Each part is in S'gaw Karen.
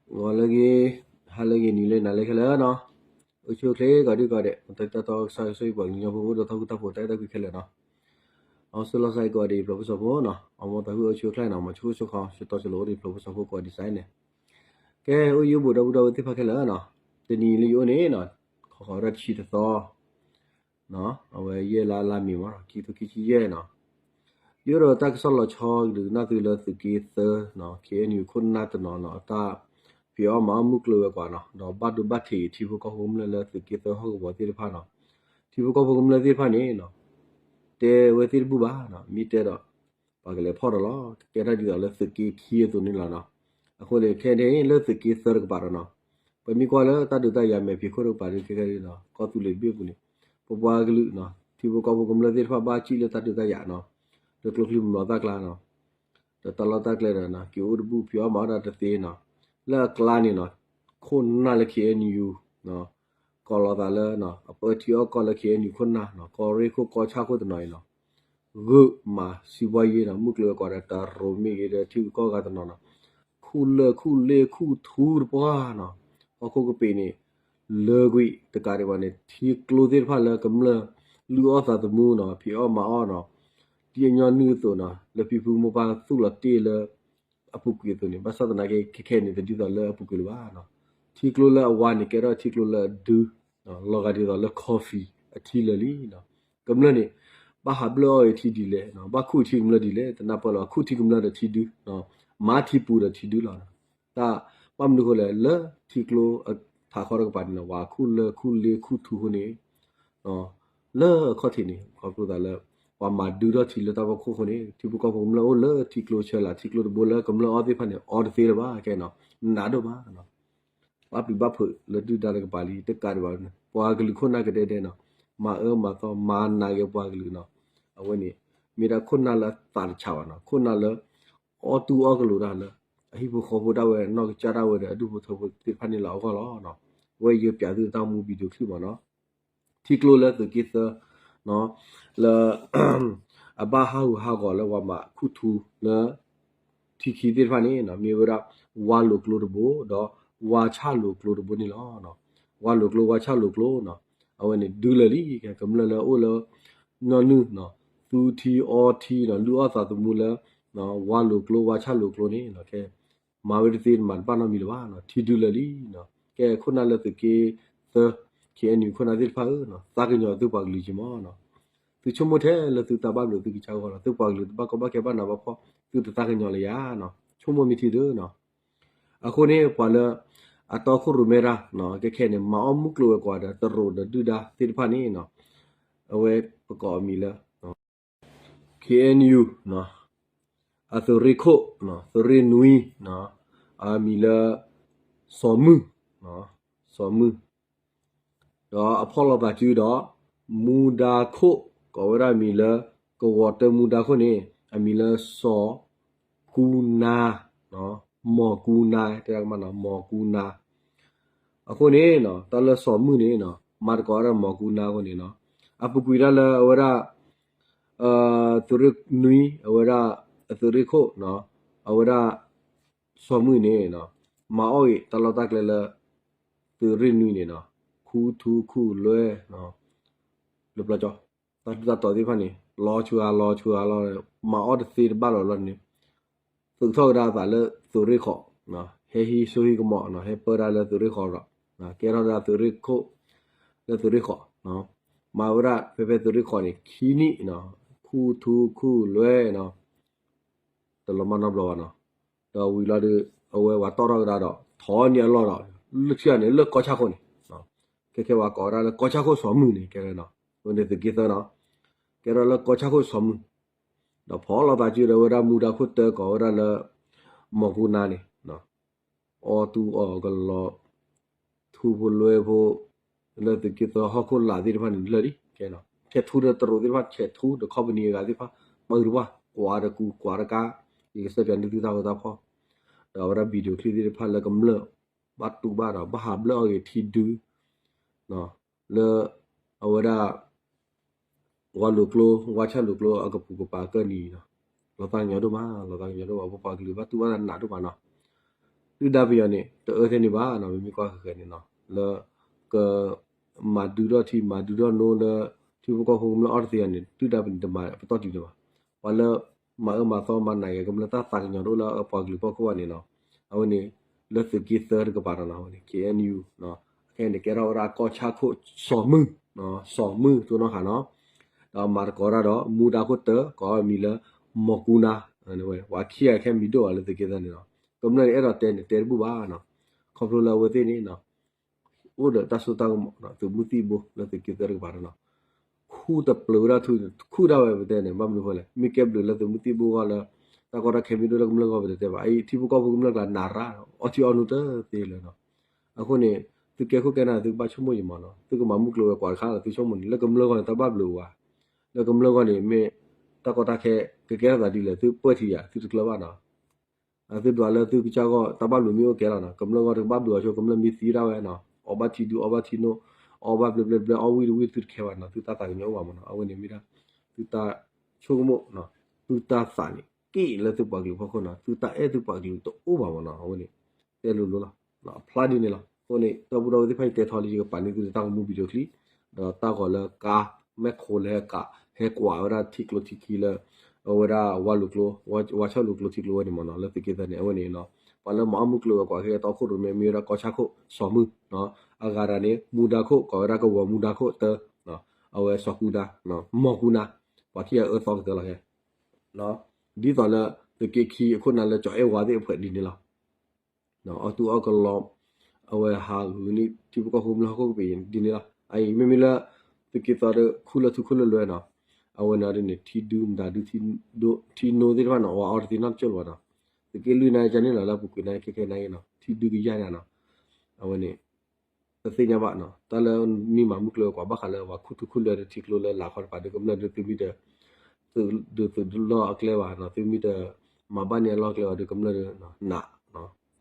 ဂီၤလၢအဂ့ၤ, ဟါလၢအဂ့ၤ, နံၤလၢနၤလၢခဲလၢာ်နီၤ, အိၣ်ဆူၣ်အိၣ်ချ့ကိးဒံကိးဒဲး, တၢ်တၢ်တီကစၢ်ဆိၣ်ဂ့ၤပှၤကညီဖိ အိၣ်ဒီးထီၣ်ဃူတၢ်ဖိး တၢ်အဲၣ်တၢ်ကွံခဲလၢာ်နီၤ, အီစၢ်လီၤစၢ်ကီးဒံးဖျိးဖိစီၤဖိနီၤ, အမ့ၢ်တၢ်ဟုၣ်အိၣ်ဆူၣ်အိၣ်ချ့နီၤ, မၤဆူၣ်အိၣ်ဆူၣ်ခီ ဆၢတီဆၢလိၤအိၣ်ဒံးဖျိးဖိစီၤဖိကိးဒံးစဲန့ၣ်, ကဲ အိၣ်ယိၣ်ဘိးဒီပုၢ်ဒီဝဲၢ်သ့ၣ်တဖၣ်ခဲလၢာ်နီၤ, တနံၤလၢယအိၣ်န့ၣ်နီၤ, ခီခီဝဲဒၣ်တဆံတသီ အဝဲယဲၢ်လါလါမ့ၤမး ခံထိခံဆံယဲၢ်နီၤ, ယအိၣ်ဒီးတၢ်ကစီၣ်လီၤဆီဒုးကနၣ်သုလၢသုးက့သၢနီၤ, ခ့ၣ်အဲၣ်ယူၣ်ခိၣ်နၢ်တနီၤနီၤ, အတၢ်ဖံးအီၣ်မၤအီၣ်မုၢ်ကျိၤဝဲၤကွာ်နီၤ, ဒီးဘၣ်ဒိဘၣ်ထံးထံဖိကီၢ်ဖိကမျၢၢ်လၢသုးက့သၢဟီၣ်ကဝီၤသ့ၣ်တဖၣ်နီၤ, ထံဖိကီၢ်ဖိကမျၢၢ်သ့ၣ်တဖၣ်န့ၣ်နီၤ, တဲဝဲသ့ၣ်တဘူၣ်ဘၣ်နီၤ, မ့ၢ်တဲဒီး ပှၤကလဲၤဖီၣ်ဒီးလီၤ, ကကဲထီၣ်ဒ်သိးလၢသုးက့ခံအသိးန့ၣ်လီၤနီၤ, အဃိန့ၣ် ခဲအံၤန့ၣ် လၢသုးက့သၢတကပၤဒီးနီၤ, ပမ့ၢ်ကွၢ်လၢတၢ်ဒုးတၢ်ယၤမဲာ်ဖံးခိၣ်တကပၤဒုး ခဲခဲဒ်နီၤ, ကီၢ်သူလ့ၤတဘ့ၣ်အပူၤန့ၣ်, ပပှၤကလုာ်နီၤ, ထံဖိကီၢ်ဖိကမျၢၢ်သ့ၣ်တဖၣ်ဘၣ်စံၣ်လၢတၢ်ဒုးတၢ်ယၤနီၤ, လၢကျိချံမျိာ်သၣ်ကျါနီၤ, ဒီးတၢ်လီၢ်တၢ်ကျဲဒီးနီၤ, က့ၤအိၣ်တဘူၣ်ဖံးအီၣ်မၤအီၣ်တၢ်တသ့နီၤ, လၢအကျါန့ၣ်နီၤ, ခိၣ်နၢ်လၢ ခ့ၣ်အဲၣ်ယူၣ် ကိးလီၤသးလၢ အပၢထံအီၣ်ကီၢ်လၢ ခ့ၣ်အဲၣ်ယူၣ်ခိၣ်နၢ်နီၤ, ကီၢ်ရ့ၣ်ခိၣ်ကီၢ်ဆၣ်ခိၣ်တနီၤအံၤနီၤ, ဂုာ်မၤစံးဘှါယ့နီၤ, မုၢ်ကျိၤဝဲၤကွာ်ဒီးတရိးမ့ၢ်ဂ့ၤဒီး ထံဂုၤကီၢ်ဂၤတနီၤနီၤ, ခူၣ်လၢာ်ခူၣ်လ့ခူၣ်ထူတပှၢ်နီၤ, ဟီၣ်ခိၣ်ကပ့ၤန့ၣ် လၢကွံာ်တကးဒံးဘၣ်န့ၣ် ထံကျိသ့ၣ်တဖၣ်လၢကမျၢၢ်လုၢ်အီၣ်သးသမူနီၤ, ဖံးအီၣ်မၤအီၣ်နီၤ, ဒ်အညီနုၢ်အသိးနီၤ, လၢဖံဖုမိၢ်ပၢ်သူၣ်လီၤတ့ၢ်လၢ အပူၤကွံာ်အသိးန့ၣ်, ဘၣ်ဆၣ်သနာ်က့ ခဲခဲန့ၣ် တဒ်သိးလၢအပူၤကွံာ်လၢၤဘၣ်နီၤ, ထံကျိလၢအဝါန့ၣ် ကဲထီၣ်ထံကျိလၢအဒု လီၤဂာ်ဒ်သိးလၢ coffee အထံလၢာ်လံနီၤ, ကမျၢၢ်န့ၣ် ဘၣ်ဟးဘျၢၣ်အီၣ်ဂ့ၤထံဒ်လဲၣ်, ဘၣ်ခူၣ်ထံကမျၢၢ်ဒ်လဲၣ် တနၢ်ပၢၢ်လီၤ, ခူၣ်ထံကမျၢၢ်ဒီးထံဒု, မၤထံပူၤဒီးထံဒုလီၤ, တၢ်ဘၣ်မနုၤအဃိလဲၣ်, လၢထံကျိအထးခီတကပၤန့ၣ်နီၤ, ဝဲခူၣ်လၢာ်ခူၣ်လ့ခူၣ်ထူအဃိန့ၣ် လၢအခီၣ်ထံးန့ၣ် ခီဖျိသးလၢ ပှၤမၤဒုထီၣ်ထံလၢတၢ်ဖီခိၣ်အဃိန့ၣ် ထံဖိကီၢ်ဖိကမျၢၢ်အိၣ်လၢထံကျိဆၢလာ် ထံကျိတဘိလၢကမျၢၢ်အီၣ်သ့ၣ်တဖၣ်န့ၣ် အီတသ့လၢၤဘၣ်ခဲနီၤ, နးဒိၣ်မးနီၤ, ဘၣ်ပျံၤဘၣ်ဖုးလၢဒုၣ်ဒါတကပၤလံ တကးဒံးဘၣ်န့ၣ် ပှၤကလုာ်ခိၣ်နၢ်ကဒဲဒဲနီၤ, မၤအၢမၤသီ မၤနာ်က့ၤပှၤကလုာ်နီၤ, အဝဲန့ၣ် မ့ၢ်ဒၣ်ခိၣ်နၢ်လၢအသးတဆးဘၣ်နီၤ, ခိၣ်နၢ်လၢ အီၣ်တူၢ်အီၣ်ကလိာ်တၢ်လၢ အဟံၣ်ဖိဃီဖိဒၣ်ဝဲ နီၢ်ကစၢ်ဒၣ်ဝဲဒီး အဒူၣ်ဖိထၢဖိသ့ၣ်တဖၣ်န့ၣ်လၢအဂီၢ်လီၤ. အဝဲယပျးသုတၢ်မူ video clip မးနီၤ, ထံကျိလၢသုးက့သၢ လၢ အဘၣ်ဟးဂူာ်ဟးဂီၤလၢပှၤမၤခူၣ်ထူလၢ ထံခံသ့ၣ်တဖၣ်န့ၣ် မ့ၢ်ဝဲဒၣ် ဝါလိာ်ကျိတဘိ ဒီးဝါဆၣ်လိာ်ကျိတဘိန့ၣ်လီၤ. ဝါလိာ်ကျိ ဝါဆၣ်လိာ်ကျိနီၤ, အဝဲန့ၣ်ဒုလၢာ်လံ, ကမျၢၢ်လၢအအိၣ်လၢ နီၢ်နုၢ်နီၤ, သူထံအီထံနီၤ, လုၢ်အီၣ်သးသမူလၢ ဝါလိာ်ကျိ ဝါဆၣ်လိာ်ကျိန့ၣ် ကဲ မၤဝဲတသ့ မၤတဘၣ်နီတမံၤလၢၤဘၣ်နီၤ, ထံဒုလၢာ်လံနီၤ. ကဲ ခိၣ်နၢ်လၢသုးက့သၢ ခ့ၣ်အဲၣ်ယူၣ် ခိၣ်နၢ်သ့ၣ်တဖၣ်ဧၢနီၤ, သးကညီၤသုပှၤကလုာ်က့ၤမးနီၤ. သုဆိကမိၣ်ထဲလၢသုတၢ်ဘၣ်ဘျုးသုကစၢ်ဂီၢ်လီၤ. သုပှၤကလုာ်တဘၣ်ကီဘၣ်ခဲဘၣ်နးဘၣ်ဖှီၣ် သုတသးကညီၤလၢၤယၤနီၤ, ဆိကမိၣ်မ့ၢ်ထံဒုနီၤ. အဃိန့ၣ် ပှၤလၢ အတီခိၣ်ရိၣ်မဲတၢ် ကဲခဲန့ၣ် မၤအီၣ်မုၢ်ကျိၤဝဲၤကွာ်ဒီးတရူးဒီးဒုၣ်ဒါသ့ၣ်တဖၣ်န့ၣ်နီၤ, အဝဲပကိးအမံၤလၢ ခ့ၣ်အဲၣ်ယူၣ် အသုးရ့ၣ်ခိၣ် သုးရ့ၣ်နွံ အမံၤလၢ စီၤမုၢ် စီၤမုၢ် ဒီးအဖီၣ်လိာ်သးစုဒီး မူဒါခိၣ် ကိးဝဲဒၣ်အမံၤလၢ ကဝီၤတၢမူဒါခိၣ်န့ၣ် အမံၤလၢစီၤကူနါ, မီၤကူနါ တဲဒၣ်ကမၣ်နီၤ မီၤကူနါ. အဃိန့ၣ် တၢ်လၢစီၤမုၢ်န့ၣ် မၤသကိးဝဲဒၣ်မီၤကူနါအဃိန့ၣ် အပူၤကွံာ်ဒၣ်လၢအဝဲဒၣ် သုးရ့ၣ်နွံ အဝဲဒၣ် အသုးရ့ၣ်ခိၣ် အဝဲဒၣ် စီၤမုၢ်န့ၣ် မၤအီၣ်ဂ့ၤတၢ်လီၢ်တၢ်ကျဲလၢ သုးရ့ၣ်နွံန့ၣ် ခူထူခူလွဲ လၢပျီကၠီ တၢ်ထူးတၢ်တီၤသ့ၣ်တဖၣ်န့ၣ် လီၤဆူအါလီၤဆူအါလီၤ မၤအီၣ်တသ့တဘၣ်လီၤလီၤန့ၣ် သုးထီၣ်ကဒါအသးလၢသုးရ့ၣ်ဃီး ဟဲဟံးစိဟံးကမီၤ ဟဲပၢဒၣ်လၢသုးရ့ၣ်ဃီးဒီး ကဲထီၣ်ဒၣ်သုးရ့ၣ်ခိၣ် လၢသုးရ့ၣ်ဃီး မၤဝဲဒၣ်ဖဲဖဲသုးရ့ၣ်ဃီးန့ၣ် ခံနံၣ် ခူထူခူလွဲ တလီၤမၢ်နီတဘျီဘၣ်နီၤ. ဒီးဝံၤလီၤဒီး အဝဲပှၤတီၣ်ထီၣ်ကဒါဒီး ထီၣ်န့ၢ်အလီၢ်ဒီး လၢထံၣ်န့ၣ် လၢကီၢ်ဆၣ်ခိၣ်န့ၣ် ခဲခဲပှၤကိးဝဲဒၣ်လၢကီၢ်ဆၣ်ခိၣ်စီၤမုၢ်န့ၣ် ကဲဝဲနီၤ ဝဲန့ၣ်သုးက့သၢနီၤ ကဲထီၣ်လၢကီၢ်ဆၣ်ခိၣ်စီၤမုၢ် ဒီးဖီၣ်လိာ်သးစုဒီးဝဲဒၣ်မူဒါခိၣ်တၢကိးဝဲဒၣ်လၢ မီၤကူနါန့ၣ် အီၣ်တူၢ်အီၣ်ကလီၤ ထူဖိလွဲဖိ လၢသုးက့သၢဟီၣ်ခိၣ်လာ်သ့ၣ်တဖၣ်န့ၣ် လၢာ်လံ ကဲနီၤ ဆဲးထူဒီးတရူးသ့ၣ်တဖၣ် ဆဲးထူဒီး company အဂၤသ့ၣ်တဖၣ် ပၢတပှၢ် ကွၢ်တကူကွၢ်တကါ ယကစဲးပၠးန့ၢ်သုတၢ်ဂီၤတၢ်ဖီၣ် ဒီးအဝဲဒၣ် video clip သ့ၣ်တဖၣ်လၢကမျၢၢ် ဘၣ်တူၢ်ဘၣ်ဒီး ဘၣ်ဟးဘျၢၣ်အီၣ်ဂ့ၤထံဒု လၢ အဝဲဒၣ် ဝါလိာ်ကျိ ဝါဆၣ်လိာ်ကျိ အကပူၤကပၤကၢၢ်နံၤနီၤ လီၤသးကညီၤဒိၣ်မး လီၤသးကညီၤဒိၣ်မး ပပှၤကလုာ်ဘၣ်တူၢ်ဘၣ်နးဒိၣ်မးနီၤ ဒုၣ်ဒါပယီၤန့ၣ် တအၢထဲန့ၣ်ဘၣ်နီၤ, ပမ့ၢ်ကွၢ်ဃဲၤဃဲၤန့ၣ်နီၤ, လၢ က မၤဒုဒီးထံ မၤဒုဒီးနိလၢ ထံဖိကီၢ်ဖိကမျၢၢ်အီၣ်တသ့ယၤန့ၣ် ဒုၣ်ဒါပယီၤန့ၣ်တမၤပတီၢ်တုၤလၢၤဘၣ်. ပှၤလၢ မၤအၢမၤသီမၤနးယဲ ကမျၢၢ်တၢ်သးကညီၤတအိၣ်လၢပှၤကလုာ်ဖီခိၣ်ဘၣ်န့ၣ်နီၤ, အဝဲန့ၣ် လၢသုးက့သၢတကပၤနီၤ, အဝဲန့ၣ် K N U နီၤ, အခဲအံၤန့ၣ် ကဲထီၣ်ဝဲဒၣ်ကီၢ်ဆၣ်ခိၣ်စီၤမုၢ်, စီၤမုၢ်တိၢ်နီၣ်ဃာ်နီၤ, ဒီးမၤသကိးတၢ်ဒီး မူဒါခိၣ်တၢ ကိးအမံၤလၢ မီၢ်ကူနါ, ပှၤခံဂၤခဲမံၤဒိၣ်ဘၣ်လၢသုးက့သၢန့ၣ်နီၤ, ကမျၢၢ်န့ၣ်အဲၣ်ဒိးတဲန့ၣ် တဲတဘူၣ်ဘၣ်နီၤ, ခီဖျိလၢအဝဲသ့ၣ်န့ၣ်နီၤ အိၣ်ဒီးတၢ်စိတၢ်ကမီၤ သုးမုၢ်သံၣ်ဘိလၢသုးက့သၢတကပၤနီၤ, ခူၣ်တပျုာ်ဝဲဒၣ်ထူ ခူၣ်ဒၣ်ဝဲပတဲန့ၣ် ဘၣ်မနုၤဃိလဲၣ်, မ့ၢ်ကဲဘျုးလၢသုးမုၢ်သံၣ်ဘိအဂီၢ်လၢ တၢ်ကီတၢ်ခဲမံၤဒိၣ်လၢကမျၢၢ်ဂီၢ်ပတတဲဘၣ်, အအံၤထံဖိကီၢ်ဖိကမျၢၢ်ကျါနးရၣ် အီထံအီနိတသ့လၢၤနီၤ, အဃိန့ၣ် သုကဲခိၣ်ကဲနၢ် သုကဘၣ်ဆိကမိၣ်ယံၤမးနီၤ, သုကမၤမုၢ်ကျိၤဝဲၤကွာ်တခါလီၤ သုဆိကမိၣ်န့ၣ် လၢကမျၢၢ်ဂီၢ်န့ၣ် တၢ်ဘၣ်ဘျုးအိၣ်ဧါ, လၢကမျၢၢ်ဂီၢ်န့ၣ် မ့ၢ်တၢ်ကီတၢ်ခဲ ကကဲထီၣ်သးဒ်လဲၣ် သုပၢၢ်ထံယၤ သုတကျၢၤဘၣ်နီၤ သုဒွးလၢသုကစၢ်ဂီၢ်တၢ်ဘၣ်ဘျုးမ့ၢ်အိၣ်ကဲလီၤနီၤ, ကမျၢၢ်ဂီၢ်တကဘၣ်ဘျုးအီၤဆိ ကမျၢၢ်မ့ၢ်သံဒၣ်ဝဲနီၤ, အီၣ်ဘၣ်ထံဒု အီၣ်ဘၣ်ထံနိ အီၣ်ဘၣ်ဘျဲဘျဲဘျဲ အီၣ်ဝံၣ်တဝံၣ်သုတခဲဘၣ်နီၤ, သုတၢ်သးကညီၤအိၣ်ဘၣ်မးနီၤ, အဝဲန့ၣ်မ့ၢ်ဒၣ် သုတၢ်ဆိကမိၣ်နီၤ, သုတၢ်သးန့ၣ် က့ၣ်လၢသုပှၤကလုာ်ဖီခိၣ်နီၤ, သုတၢ်အဲၣ်သုပှၤကလုာ်တအိၣ်ဘၣ်မးနီၤ, အဝဲန့ၣ် တဲလိၤလိၤလီၤ, အဖျါဒ်န့ၣ်လီၤ, အဃိန့ၣ် ဒီပုၢ်ဒီဝဲၢ်သ့ၣ်တဖၣ် ယတဲထီၣ်လံ ယကပာ်န့ၢ်သုတၢ်ဂီၤမူ video clip ဒီးတၢ်ဂီၤလၢကါ မဲၣ်ခိၣ်လၢဟဲကး ဟဲကွၢ်ဝဲဒၣ်ထံကျိထံခံလၢ အဝဲဒၣ်ဝါလိာ်ကျိ ဝါဆၣ်လိာ်ကျိထံကျိဝဲန့ၣ်မးနီၤ, လၢသုးက့သၢန့ၣ် အဝဲန့ၣ်နီၤ, ပှၤလၢမၤအီၣ်မုၢ်ကျိၤဝဲၤကွာ်ခဲအံၤ တီခိၣ်ရိၣ်မဲ မ့ၢ်ဝဲဒၣ်ကီၢ်ဆၣ်ခိၣ်စီၤမုၢ်, အဂၤဒၣ်န့ၣ် မူဒါခိၣ် ကိးဝဲဒၣ်ကဝီၤမူဒါခိၣ်တၢ, အဝဲစီၤကူဒါ, မီၢ်ကူနါ, ပှၤခံဂၤအၢသီကတၢၢ်လီၤခဲ, ဒ်သိးလၢ သုးက့ခံအခိၣ်နၢ်လၢကၠီၤအဲၣ်ဝါသ့ၣ်အဖှဲးဒ်န့ၣ်လီၤ အီၣ်တူၢ်အီၣ်ကလီ, အဝဲဟးဂုာ်န့ၢ်ထံဖိကီၢ်ဖိကမျၢၢ်ဟီၣ်ခိၣ်ကပ့ၤ ဒ်န့ၣ်လီၤ. အအံၤမ့မ့ၢ်လၢ သုးက့သီဒီး ခူၣ်လၢထူခူၣ်လၢလွဲနီၤ, အဝဲန့ၣ်ဒ်န့ၣ် ထံဒုမတၤဒု ထံနိသ့ၣ်တဖၣ်န့ၣ် ဝဲအီတသ့နီတကၠိၢ်လၢၤဘၣ်နီၤ, သုးက့လွံၢ်န့ၣ်ကန့ၣ်လီၤ လၢအပူၤကွံာ်န့ၣ်ခဲခဲန့ၣ်နီၤ, ထံဒုကယၢ်န့ၣ်နီၤ, အဝဲန့ၣ် တသ့ၣ်ညါဘၣ်နီၤ, တၢ်လၢမ့ၢ်မၤမုၢ်ကျိၤဝဲၤကွာ်ဘၣ်ဃးလၢပှၤခူၣ်ထူခူၣ်လွဲဒီးထံကျိလၢလာ်ခီတကပၤဒီး ကမျၢၢ်ဒုးသုမ့ၢ်တ သုးဒုးသုးလီၢ်အကျဲဘၣ်နီၤ, သုမ့ၢ်တ မၤဘၣ်န့ၢ်အလီၢ်ကျဲဘၣ်ဒီး ကမျၢၢ်ဒုးနး,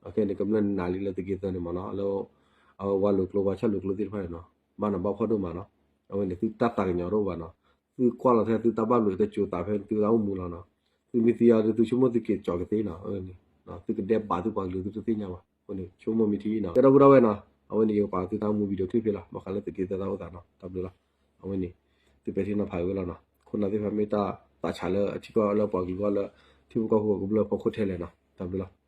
အခဲန့ၣ် ကမျၢၢ်နးလံလၢသုးက့သၢန့ၣ်မးနီၤ, လၢ အဝဲဝါလိာ်ကျိ ဝါဆၣ်လိာ်ကျိသ့ၣ်တဖၣ်န့ၣ်နီၤ, ဘၣ်နးဘၣ်ဖှီၣ်ဒိၣ်မးနီၤ, အဝဲန့ၣ် သုတၢ်သးကညီၤတအိၣ်ဘၣ်နီၤ, သုကွၢ်လီၤထဲသုတၢ်ဘၣ်ဘျုးတကၠိၤသးဖဲသုတၢ်အိၣ်မူလီၤနီၤ, သုမ့ၢ်သံအီၤဒီး သုဆိကမိၣ်သုက့ၤကၠီၤကသ့နီၤ, အဝဲန့ၣ် သုကဒဲးဘးသုပှၤကလုာ် သုတသ့ၣ်ညါဘၣ်, အဃိန့ၣ် ဆိကမိၣ်မ့ၢ်ထံနီၤ, ကဲဒီပုၢ်ဒီဝဲၢ်နီၤ, အဝဲန့ၣ် ယကပာ်သုတၢ်ဂီၤမူ video clip ဖဲလီၤ, ဘၣ်ဃးလၢသုးက့သၢတၢ်အိၣ်သးနီၤ, တၢ်ဘျုးလီၤ, အဝဲန့ၣ် သုပဲာ်ထံနီၤဖးဝဲလီၤနီၤ, ခိၣ်နၢ်သ့ၣ်တဖၣ်မ့ၢ်တၢ်သးဆးလၢအထံကီၢ်လၢပှၤကလုာ်ဂီၢ်လၢ ထံဖိကီၢ်ဖိကမျၢၢ်ဖီခိၣ်ထဲလဲၣ်နီၤ, တၢ်ဘျုးလီၤ.